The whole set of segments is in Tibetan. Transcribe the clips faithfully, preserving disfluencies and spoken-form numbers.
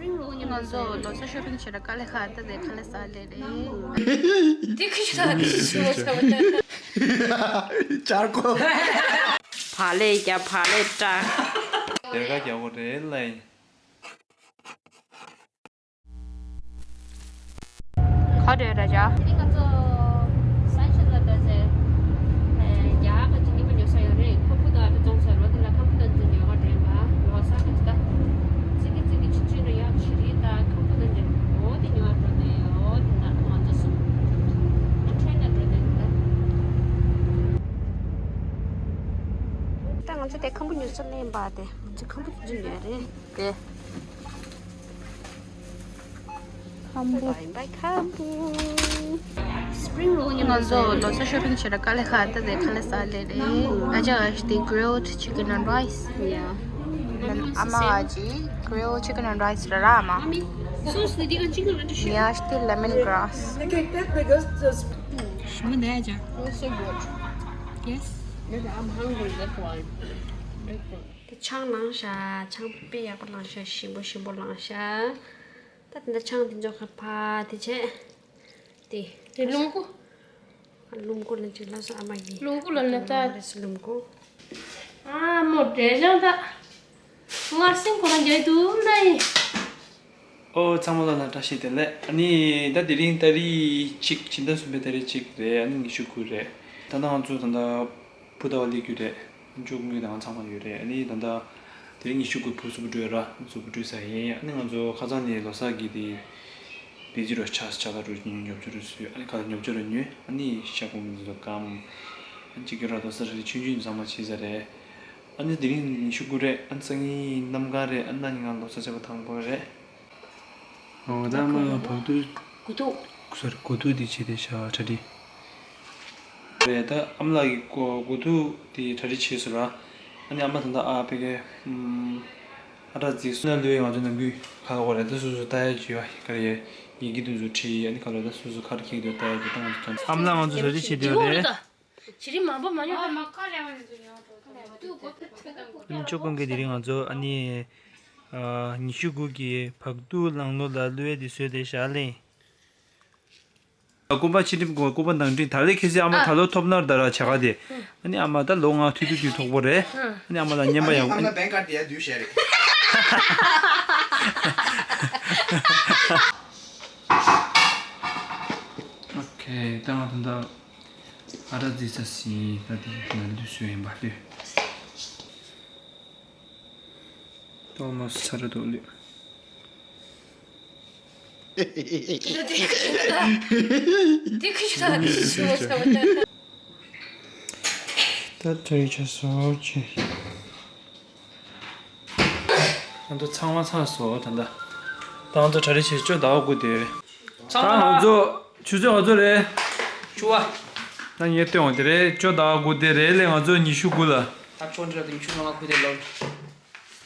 ང་ཚོ་ལོ་གསར་ཤོ་པིང་བྱེད་ར་དཀའ་ལས་ཁག་ད་དེ་ཁ་ལས་ཟ་ལས་རེད། དེ་ཁི་ཤི་ད་ཁི་ཤི་ཤི་བ་ཆ་བ་ཆ། ཅར་ཀོ། བག་ལེབ་རྒྱབ་བག་ལེབ་བཀྲ། སྡེར་ཁ་རྒྱག་གོ་རེད་ལ་ཡིན། ག་རེ་ར་ཇ། དེ་རིང་ང་ཚོ་སན་ཤན་ལ་ད་ཚེ་རྒྱ་གར་གྱི་ཉི་མ་ཉོ་ས་ཡོད་རེད། ཁམ་བུ་དང་ཨ་ཏི་བཙོང་ས་ལོ་དེ་ལ་ཁམ་བུ་དང་ཚོ་ཉོ་ག་དྲན་པ་ལོ་ས་ག་ཅི་ད་ཚིག་གི་ཚིག་གི་ཆུ་ཆུ་ར་ཡག་ཆི་རི་ད་ཁམ་བུ་དང་འདྲེ་འོ་དེ་ཉོ་བ་འགྲོ་དེ་འོ་དེ་ན་ང་ཚོ་སུ་ང་ཁྲོན་ན་འགྲོ་དེ་ད། ད་ང་ཚོ་དེ་ཁམ་བུ་ཉོ་ས་ལེན་པ་དེ་ང་ཚོ་ཁམ་བུ་ཚོ་ཉོ་རེད་དེ། ཁམ་བུ། Bye bye ཁམ་བུ། སི་པི་རིང་རོལ་ཉོ་ང་ཚོ་ལོ་གསར་ཤོ་པིང་བྱེད་ར་དཀའ་ལས་ཁག་ད་དེ་ཁ་ལས་ཟ་ལས་རེད། ཨ་ཅག་ཨ་ཅག་དེ་grilled chicken and rice. Yeah. ཨ་མ་ཨ་ཅག་grilled chicken and rice ར་ར་མ། Mommy, sauce the chicken and rice. ཡ་ཨ་ཅག་དེ་lemon grass. Okay, that because just ཞུ་འདི་ཨ་ཅག Oh, so good. Yes. Maybe I'm hungry, that's why. དེ་ཆང་ལངས་ཤག་ཆང་དཔེ་ཡག་པོ་ལངས་ཤག་ཞིམ་པོ་ཞིམ་པོ་ལངས་ཤག་ད་དེ་འདྲ་ཆང་དེ་ཚོ་ཁ་ཕ་དེ་བྱས། དེ། དེ་རླུང་སྐུ། རླུང་སྐུ་ལ་ཅིག་ལ་སོ་ཨ་མ་ཡིན། རླུང་སྐུ་ལ་ནི་ད། རེ་སུ་རླུང་སྐུ། ཨ་མོ་འདྲེ་ཅང་ད། ངར་སེམས་ཁོ་རང་རྒྱལ་དུ་ན་ཡིན། ཨོ་ཚང་མ་ལ་ལ་བཀྲ་ཤིས་བདེ་ལེགས། ཨ་ནི་ད་དེ་རིང་ཏ་རིག་གཅིག་ཕྱི་ཟླ་གསུམ་པའི་ཏ་རིག་གཅིག་རེད། ཨ་ནི་ཉི་ཤུ་དགུ་རེད། ད་ལྟ་ང་ཚོ་ད་ལྟ་བུ་ད་བ་སླེབས་རྒྱུ་རེད། ཅུང་ངུས་དང་ཚང་མ་ཡོད་རེད། ཨ་ནི་ད་ལྟ་དེ་རིང་ཉི་ཤུ་དགུ་བུ་གསུམ་འགྲོ་ཡོད་ར། བུ་གསུམ་འགྲོ་ས་ཡིན། ཨ་ནི་ང་ཚོ་ཁ་སང་ནས་ལོ་གསར་གྱི་དེ་བེ་ཅི་རོ་ཆ་ཆ་ལ་རུ་ཉོ་ཆུ་རུ་སུས་ཨ་ནི་ཁ་ལ་ཉོ་ཆུ་རུ་ཉོས། ཨ་ནི་ཤ་ཀུང་མི་ཚོ་ཀམ་ཨ་ཅིག་གི་ར་ལོ་གསར་རེད། ཆུང་ཆུང་ཚང་མ་བྱེད་ས་རེད། ཨ་ནི་དེ་རིང་ཉི་ཤུ་དགུ་རེད། ཨ་ནི་སང་ཉིན་གནམ་གང་རེད། ཨ་ནི་ང་ལོ་གསར་བྱས་པ་དང་པོ་རེད། ཨོ་ད་ཨ་མ་ལ་བག་ཐུག་དགུ་ཐུག་སོ་རི་དགུ་ཐུག་དེ་བྱས་ཏེ་ཤ་གྲ་སྒྲིག་རེད། ད་ཨ་མ་ལགས་ཀྱིས་དགུ་ཐུག་དེ་གྲ་སྒྲིག་བྱས་སོང་ར། ཨ་ནི་ཨ་མ་ད་ལྟ་ཨ་ཕ་གི་ཨ་ཏྲ་རྫིག་སུ་ན་ལུས་ང་ཚོ་ནམ་རྒྱུན་ཁ་ལོ་གོ་རེད། ད་སོ་སོ་ལྟ་ཡ་བྱེད་ཡ་ག་རེ་ཡི་གེ་དུ་ཚོ་བྲིས། ཨ་ནི་ཁ་ལོ་ད་སོ་སོ་ཁར་ཁྱེག་དུ་ལྟ་ཡ་བྱེད་སྟངས་ཚོ་ཨ་མ་ལགས་ང་ཚོ་གྲ་སྒྲིག་བྱས་དེ་རེད། བྱི་རིལ་མང་པོ་མ་ཉོ། ཨ་མ་ཁ་ལས་བ་ནས་ཚོ་ཉོ་འགྲོ་ཐུབ་ཡོད། ཨ་ནི་ཅོ་ཀུན་གྱིས་དེ་རིང་ང་ཚོ་ཨ་ནི་ཉི་ཤུ་དགུ་གི་བག་ཐུག་ལང་ལོ་ལ་བླུ་ཡས་དེ་བཟོས་ཏེ་བཞག་ལེ། སྐུ་པར་ཕྱི་འགྲིམ་དགོས། སྐུ་པར་ནང་འགྲིམ། ད་ལས་ཁེ་སི་ཨ་མ་ད་ལོ་ཐོབ་ནར་ད་ར་བྱ་ག་དེ། ཨ་ནི་ཨ་མ་ད་ལོ་ང་ཐུ་ཐུ་གི་ཐོག་པོ་རེད། ཨ་ནི་ཨ་མ་ལ་བརྙན་པ་ཡག་པོ། ཨ་མ་བེང་ཀ་དེ་ཡ་དུས་བཤད་རེད། ཨོ་ཁེ། ད་ང་ད་ད་ཨ་ར་ཛི་ས་སི་ད་དེ་ང་དུས་སུ་ཡིན་པ་དུས། ཏོ་མོ་ས་ར་དོ་ལུ། ད་ཁྲ་ཡི་ཆ་སོ་ཅི། ང་ཚོ་ཚང་མ་ཚར་སོང་ད་ལྟ། ད་ང་ཚོ་གྲ་སྒྲིག་བྱེད་ཆོག་ཟླ་བ་དགུ་དེ། ད་ང་ཚོ་ཆུ་ཚོད་ང་ཚོ་རེད། བཅུ་པ། ད་ངས་སྟོན་འོང་དེ་རེད། ཆུ་ཚོད་ཟླ་བ་དགུ་དེ་རེད་ལས་ང་ཚོ་ཉི་ཤུ་དགུ་ལ། ད་ཆོ་འདྲ་དེ་ཉི་ཤུ་ལྔ་དགུ་དེ་ལོ།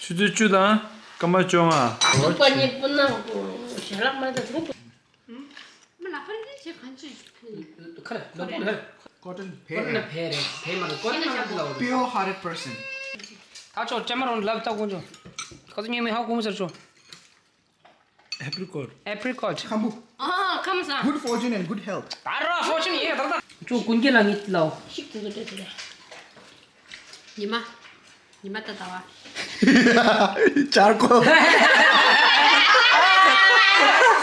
ཆུ་ཚོད་བཅུ་དང་སྐར་མ་བཅོ་ལྔ། འདུག་པ་ནི་སྤུ་ན་ཞལ་ལག་མ་ད་དེ་ཁོ། མ་ལ་ཁ་རི་ཆེ་གང་ཆེ། ཁ་ལ་ལོ་པོ་ལ། Cotton ཕེ་ཀོ་ཊོན་ན་ཕེ་རེད། ཕེ་མ་རེད། ཀོ་ཊོན་མ་རེད་ལ། Pure hearted person. ད་ཆོ་ཅེ་མ་རོན་ལབ་ད་ཀོང་ཆོ། ཁ་ཚོ་ཉེ་མི་ཧ་གོ་མི་ཟེར་ཆོ། Apricot. Apricot. ཁམ་བུ། ཨ་ཁམ་ས། Good fortune and good health. ད་ར་fortune ཡེ་ད་ད། ཆོ་ཀུན་ཀེ་ལ་ངི་ལའོ། ཤིག་ཏུ་ཏུ་ཏུ་ཏུ། ཉི་མ། ཉི་མ་ད་ད་བ། ཅར་ཀོ།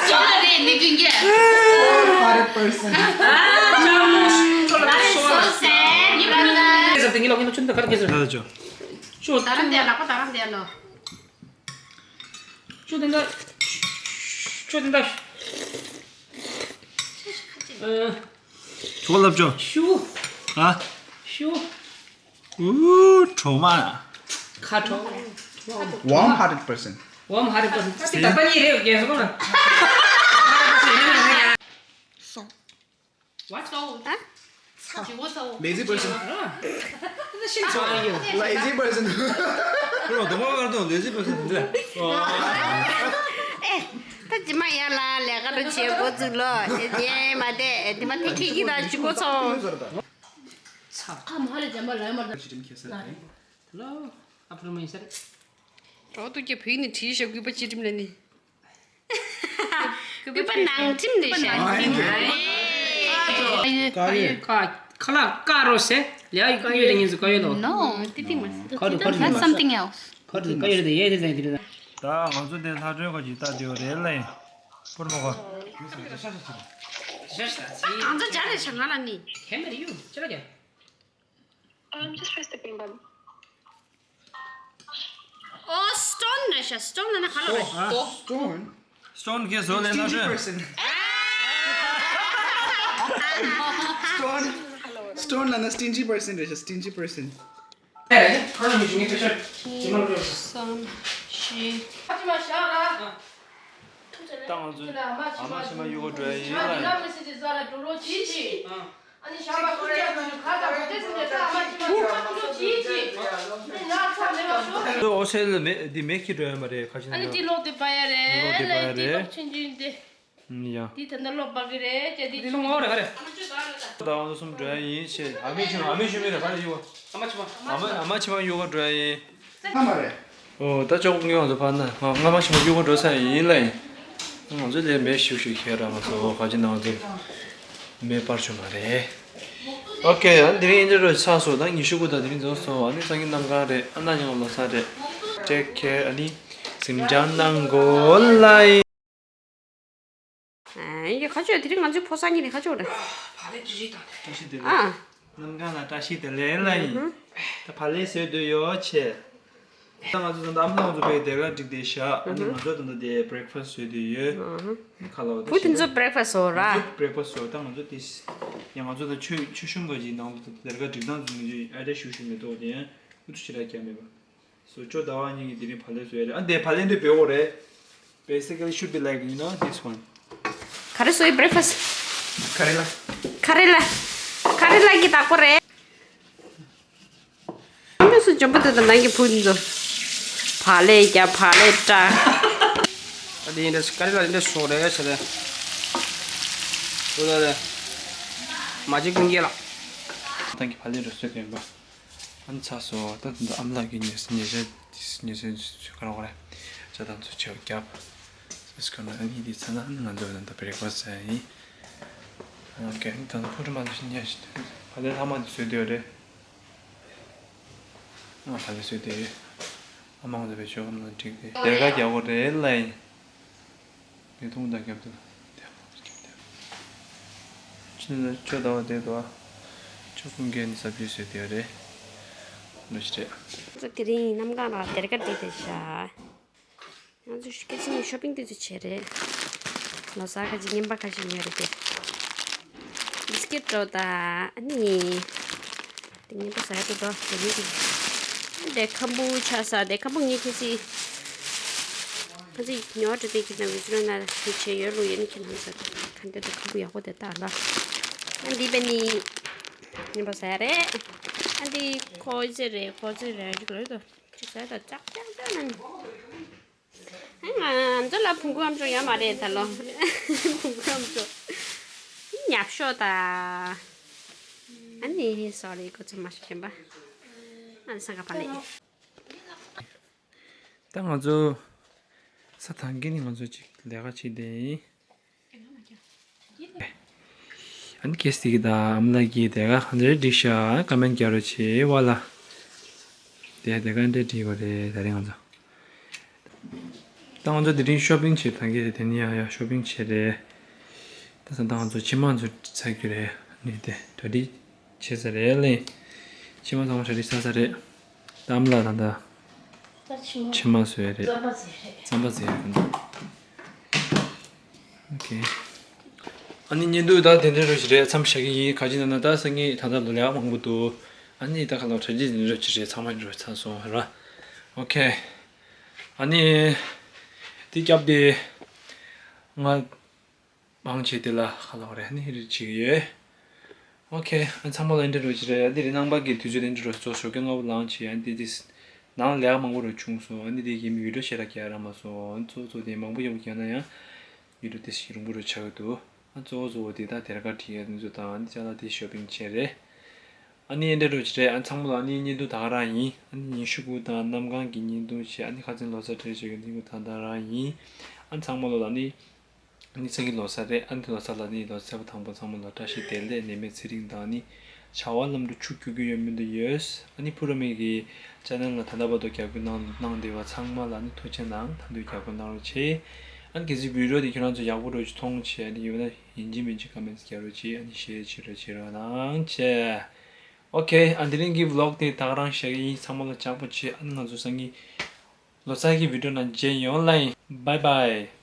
ཅོ་ལ་རེ་ནི་ཀུན་ཀེ། Hearted person. ཨ་ཅར་ཀོ། ཆོ་ལ་ད་སོ་ན། སོ་སེ་ཉི་མ་ད། ཟེར་ཏེ་ངི་ལོ་ངི་ལོ་ཆུན་ད་གར་ཀེ་ཟེར། ད་ད་ཅོ། ཆུ་དར་འདི་ལག་པ་དར་འདི་ལོ། ཆུ་དེ་འདྲ། ཆུ་དེ་འདྲ། ཨ། ཆུ་ལབ་ཆོ། ཤུ། ཨ། ཤུ། ཨུ་གྲོ་མ། ཁ་གྲོ། Warm hearted person. Warm hearted person. ད་ད་ད་ནི་རེ་རྒྱལ་སོང་ན། སོང་། What? ཨ། Lazy person. Lazy person. ཁོ་ལ་དོ་མ་བར་དུ་lazy person འདྲ། ཨེ། ད་ཇི་མ་ཡ་ལ་ལས་ཀ་རུ་བྱེད་འགོ་ཚུགས་ལོ། ཉེ་མ་དེ་དེ་མ་དེ་ཁྱི་ཁྱི་ད་ཇི་གོ་ཚོ། ཁ་མ་ཧ་ལས་ཇམ་པ་ལ་ཡ་མ་ད། ལོ། ཨ་ཕྲུ་མ་ཡིན་ས་རེད། རོ་ཏུ་ཀྱི་བུ་ནི་བྲིས་ཤག་གུས་པ་ཅི་ཀྲིམ་ལ་ནི། སྤུས་པ་ནང་ཁྲིམས་རེད་ཤག་ཀ་ཡོད། ཀ་ཡོད། ཁ་ལག་ཀ་རོ་ཟེར། ལ་ཡ་ཀ་ཡོད་ལ་ཉིན་སུ་ཀ་ཡོད་ལོ། No, དེ་ཐིག་མ་ཟེར། ཁ་རུ་ཁ་རུ། That's something else. ཁ་རུ་ཀ་ཡོད་དེ་ཡེ་དེ་ཟེར་དེ་རེད། ད་ང་ཚོ་དེ་ལྷ་སྒྲོན་ཁ་ཅིག་ལྟ་དེ་རེད་ལ་ཡིན། པུར་མོ་ག་ང་ཚོ་སྦྱར་རེད་ཤག་ང་ལ་ནི། ཁེ་མེ་རི་ཡུ་ཅི་ར་ག I'm just resting, but ཨོ་སི་ཊོན་ན་ཤ་སི་ཊོན་ལ་ན་ག་ལ་རེད། Stone. སི་ཊོན་གི་བཟོ་ལེན་ན་Stingy ཤོད། Person. སི་ཊོན། སི་ཊོན་ལ་ན་སི་ཊིན་ཇི་པར་སན་རེད་ཤག་སི་ཊིན་ཇི་པར་སན། བསམ་ཤེས། ད་ང་ཚོ་ཨ་མ་ཕྱི་མ་གཡུག་ག་འགྲོ་ཡ་ཡིན་ལ། ཨོ་སེ་ལ་མེ་འདི་མེ་ཁྱི་འགྲོ་ཡ་མ་རེད་ཁ་ཅིག་ཨ་ནི་ན་འདི་ལོག་དེ་པ་ཡ་རེད། ལོག་དེ་པ་ཡ་རེད། ལོག་ཆེན་ཆུན་དེ། ཡ། འདི་ད་ནི་ལོག་པ་གི་རེད་ཅེ་འདི་འདི་ལོག་ངོ་རེད་ག་རེད། ད་ང་ཚོ་གསུམ་འགྲོ་ཡ་ཡིན་ཞེས་ཨ་མའི་ཆུང་ཨ་མའི་ཆུང་མི་རེད་ག་རེ་ཡོད། ཨ་མ་ཕྱི་མ། ཨ་མ་ཨ་མ་ཕྱི་མ་གཡུག་ག་འགྲོ་ཡ་ཡིན། ཨ་མ་རེད། ཨོ་ད་ཅོག་ངོས་ང་ཚོ་ཕར་ན་ང་ང་མ་ཕྱི་མ་གཡུག་ག་འགྲོ་ས་ཡིན་ལ་ཡིན། ང་ཚོ་ལས་མེད་ཤུག་ཤུག་ཁྱེད་རང་ང་ཚོ་ག་ཅི་ན་ང་ཚོ་མེད་པར་བྱུང་མ་རེད། ཨོ་ཁེ། ཨ་འདི་རིང་ཨེ་འདྲ་རོ་ཆགས་སོང་། ད་ཉི་ཤུ་དགུ་དང་དེ་རིང་རྫོགས་སོང་། ཨ་ནི་སང་ཉིན་གནམ་གང་རེད། ཨ་ན་ཉི་མ་ལོ་གསར་རེད། Take care. ཨ་ནི་སེམས་ཅན་ནང་གོ་ལ་ཡིན། ཨ་ཡི་ཁ་ཆོས་དེ་རིང་ང་ཚོའི་ཕོ་གསར་གཉིས་ནི་ཁ་ཆོས་རེད། བག་ལེབ་ཅིག་རིག་དང་། བཀྲ་ཤིས་བདེ་ལེགས། ཨ། གནམ་གང་ལ་བཀྲ་ཤིས་བདེ་ལེགས་ལ་ཡིན། ད་བག་ལེབ་བཟོས་འདོད་ཡོད་ཆེ། ད་ང་ཚོ་ད་ལྟ་ཨ་མ་ལགས་ང་ཚོ་བས་སྡེར་ཁ་བསྒྲིགས་བསྡད་ཤག་ཨ་ནི་ང་ཚོ་ད་ལྟ་དེ་breakfast བཟོས་བསྡད་ཡོད། ཁ་ལ་བ་བུ་དེ་ཚོ་breakfast བཟོ་ར། ང་ཚོ་breakfast བཟོ། ད་ང་ཚོ་དེ་ཡང་ང་ཚོ་ད་ཆོས་ཆོས་ཞུམ་ག་ཅིག་ནང་དུ་སྡེར་ཁ་སྒྲིག་སྟངས་ཚོ་ང་ཚོ་ཨ་འདྲ་ཞུ་ཞུ་མེད་དོ། དེ་ཡང་ཨུ་ཚུགས་ཞེ་དྲག་རྒྱག་མེད་པ། So ཅོ་ཟླ་བ་གཉིས་ཀྱིས་དེ་རིང་བག་ལེབ་བཟོས་རེད། ཨ་འདི་བག་ལེབ་འདི་བོད་ཡིག་རེད། Basically should be like, you know, this one. ག་རེ་བཟོས་breakfast། ཁ་རེ་ལ། ཁ་རེ་ལ། ཁ་རེ་ལ་གི་བདག་པོ་རེད། ཨ་མ་སུ་འཇམ་པོ་དེ་དང་ནང་གི་བུ་འདི་ཚོ། བག་ལེབ་རྒྱབ་བག་ལེབ་བཀྲ། ཨ་འདི་འདྲ་ཁ་རེ་ལ་འདི་འདྲ་བཟོས་རེད་ཟེར་རེད། འདུག་ད་རེད། མ་གཅིག་ཀུན་སྐྱེལ་ལ། ཏང་གི་བག་ལེབ་རུ་བཟོས་དེ་ཡིན་པ། ཨ་ནི་ཚར་སོང་། ད་ད་ཨ་མ་ལགས་ཀྱིས་ཉལ་ཉལ་ཆས་ཉལ་ཆས་ག་རེ་ག་རེ་ཇ་དང་ཚོ་ཆེ་བ་བརྒྱབ། སོ་སོ་ན་ཨ་ནི་འདི་ཚར་ན་ཨ་ནི་ང་ཚོ་ད་ལྟ་breakfast ཟ་ཡ་ཡིན། ཨོ་ཁེ། ད་ཕུ་ཏུ་མ་ཚོ་ཉལ་ཞིག་བག་ལེབ་ལྷག་མ་འདི་བཟོས་བསྡད་ཡོད་རེད། ང་བག་ལེབ་བཟོས་བསྡད་ཡོད། ཨ་མ་ང་ཚོ་བས་ཆོག་གམ་ན་འགྲིག་སྟེ་སྡེར་ཁ་རྒྱག་དགོས་རེད་ལ་ཡིན། ཉེ་དུང་དང་རྒྱབ་ཏུ་དེ་མོ་རྒྱབ་དེ། ཕྱི་ནས་ཆོ་ཟླ་བ་བསྡད་འདུག་ཨ། ཆོ་ཀུན་གྱི་ནི་ཟབ་ཆོས་ཟེར་དེ་རེད། འདུག་ཞིག་རེད། ང་ཚོ་དེ་རིང་ནམ་གང་ལ་སྡེར་ཁ་བསྒྲིགས་བསྡད་ཤག་ང་ཚོ་སྐད་ཆ་ནི་shopping དེ་ཚོ་བྱས་རེད། ལོ་གསར་ཁ་ཅིག་རྔན་པ་ཁ་ཤས་ཉོས་རེད་དེ། biscuit འགྲོ་ད་ཨ་ནི། དེ་ངན་པ་ཟ་ཡ་དེ་དོ་དེ་ནི་དེ། དེ་ཁམ་བུ་ཆ་ས་དེ་ཁམ་བུ་ངས་ཁེ་སི། ཁ་ཅིག་ཉོ་བ་འགྲོ་དེ་ཁྱེད་རང་བི་ཇི་རོ་ན་དེ་བྱས་ཡོད་ལུགས་ཡོད་ནི་ཁྱེད་རང་ཟ་དེ་ཁ་འདོད་དེ་ཁམ་བུ་ཡག་པོ་དེ་ལྟ་ལ། ཨ་འདི་པེ་ནི། ངན་པ་ཟ་ཡ་རེད། ཨ་འདི་ཁོ་ཙེ་རེད་ཁོ་ཙེ་རེད་ཅིག་ལོས་དོ། ཅིག་ཟ་ཡ་དོ་ཅག་ཅག་ཅག་ན་ནི། ང་ཚོ་ལ་བོང་གུ་ཨམ་ཅོག་ཡོད་མ་རེད་ད་ལོ། བོང་གུ་ཨམ་ཅོག་ཉབ་ཤོག་ད། ཨ་ནི་sorry ཁོ་ཚོ་མ་ཤེས་མཁན་པ། ཨ་ནི་སང་ག་པ་ལེ། ད་ང་ཚོ་ས་ཐང་གི་ནི་ང་ཚོ་ཅིག་ལས་ཀ་བྱེད་བསྡད་ཡིན། ཨ་ནི་ཁེ་སི་གི་དང་ཨ་མ་ལགས་ཀྱིས་དེ་ག་ག་འདྲ་བསྒྲིགས་ཤག་ཀ་མེན་བརྒྱབ་རོགས་བྱེད་ཝ་ལ། དེ་དེ་ག་འདྲ་བསྒྲིགས་པ་རེད་ད་རེས་ང་ཚོ། ད་ང་ཚོ་དེ་རིང་shopping བྱེད་ཐང་གི་རེད། དེ་ནི་ཡང་ཡང་shopping བྱེད་རེད། ད་ས་ད་ང་ཚོ་ཕྱེ་མར་ཚོ་ཚ་རྒྱུ་རེད། ཨ་ནི་དེ་གྲ་སྒྲིག་བྱེད་ས་རེད་ལེ། ཕྱེ་མར་ཚང་མ་གྲ་སྒྲིག་ཚར་ས་རེད། ད་ཨ་མ་ལགས་ད་ད། ཕྱེ་མར་བཟོས་རེད། རྩམ་པ་བཟོས་རེད། ཨོ་ཁེ། ཨ་ནི་བརྙན་ཐུང་ད་དེ་འདྲ་རོ་ཞིག་རེད། མཚམས་བཞག་གི་ཡིན། ག་ཅི་ན་ན་ད་སང་ཉིན་ད་ད་ལོ་ལེགས་མང་པོ་འདུག་ཨ་ནི་ད་ག་ལོ་གྲ་སྒྲིག་དེ་འདྲ་རོ་ཞིག་རེད། ཚང་མ་འདྲ་རོ་ཚར་སོང་ར། ཨོ་ཁེ། ཨ་ནི་དེ་སྐྱབས་དེ་ང་མང་ཆེ་དེ་ལ་ཁ་ལོག་རེད། ནི་རེད་ཅིག་ཡོད། ཨོ་ཁེ། ཨ་ཚང་མ་ལ་འདི་འདྲ་རོ་ཅི་རེད། ཡ་འདི་རེད། ནང་པ་གི་དུས་ཚོད་འདི་འདྲ་རོ་གཙོ་ཞོགས་ཀས་སྔ་པོ་ལངས་བྱས། ཡ་འདི་འདི་ནང་ལས་ཀ་མང་པོ་རོ་བྱུང་སོང་། ཨ་ནི་དེ་གི་མི་བི་ཌི་ཡོ་ཞེ་དྲག་རྒྱག་རག་མ་སོང་། ཨ་གཙོ་བོ་གཙོ་དེ་མང་པོ་ཡག་པོ་རྒྱག་ན་ཡང་བི་ཌི་ཡོ་དེ་ཞིག་རིང་པོ་རོ་ཆགས་ཀྱི་འདུག་ཨ་གཙོ་བོ་གཙོ་བོ་དེ་ད་དེར་ཀ་བྲིས་ཡ་འདི་ཚོ་དང་ཨ་ནི་ཅ་ལག་དེ་ཤོ་པིང་བྱས་རེད། ཨ་ནི་འདི་འདྲ་རོ་ཅི་རེད། ཨ་ཚང་མ་ལ་ཨ་ནི་བརྙན་ཐུང་ད་ག་རང་ཡིན། ཨ་ནི་ཉི་ཤུ་དགུ་དང་གནམ་གང་གི་བརྙན་ཐུང་བྱས། ཨ་ནི་ཁ་སང་ལོ་གསར་སྤྲད་བྱས་ཀྱི་བརྙན་ཐུང་ད་ད་རང་ཡིན། ཨ་ཚང་མ་ལ་ཨ་ནི། ཨ་ནི་སང་ཉིན་ལོ་གསར་རེད། ཨ་ནི་ལོ་གསར་ལ་ནི་ལོ་གསར་པ་དང་པོ་ཚང་མ་ལ་བཀྲ་ཤིས་བདེ་ལེགས། ནད་མེད་ཚེ་རིང་དང་ནི་བྱ་བ་ལམ་འགྲོ་ཕྱུག་འགྱུར་གྱི་ཡོད་མི་འདི་ཡོད། ཨ་ནི་ཕུ་ར་མི་གི་ཅེ་ནལ་ལ་ད་ལྟ་བར་དུ་རྒྱབ་སྐྱོར་གནང་གནང་བསྡད་པ་ཚང་མ་ལ་ནི་ཐུགས་རྗེ་གནང་། ད་དུང་རྒྱབ་སྐྱོར་གནང་རོགས་བྱེད། ཨ་ནི་གལ་སྲིད་བི་ཌི་ཡོ་འདི་ཁྱོད་རང་ཚོ་ཡག་པོ་འདྲ་ཅིག་མཐོང་བྱས། ཨ་ནི་ཡོད་ན་ཡིན་གཅིག་མིན་གཅིག་ཀ་མེན་ཊི་རྒྱག་རོགས་བྱེད། ཨ་ནི་ཤེར་བྱེད་རོགས་བྱེད་རོགས་གནང་བྱས། ཨོ་ཁེ། ཨ་དེ་རིང་གི་བི་ལོག་དེ་ད་ག་རང་བཞག་གི་ཡིན། ཚང་མ་ལ་ཇག་པོ་བྱེད། ཨ་ནི་ང་ཚོ་སང་ཉིན་ལོ་གསར་གྱི་བི་ཌི་ཡོ་ནང་མཇལ་ཡོང་ལ་ཡིན། བྷའི་བྷའི།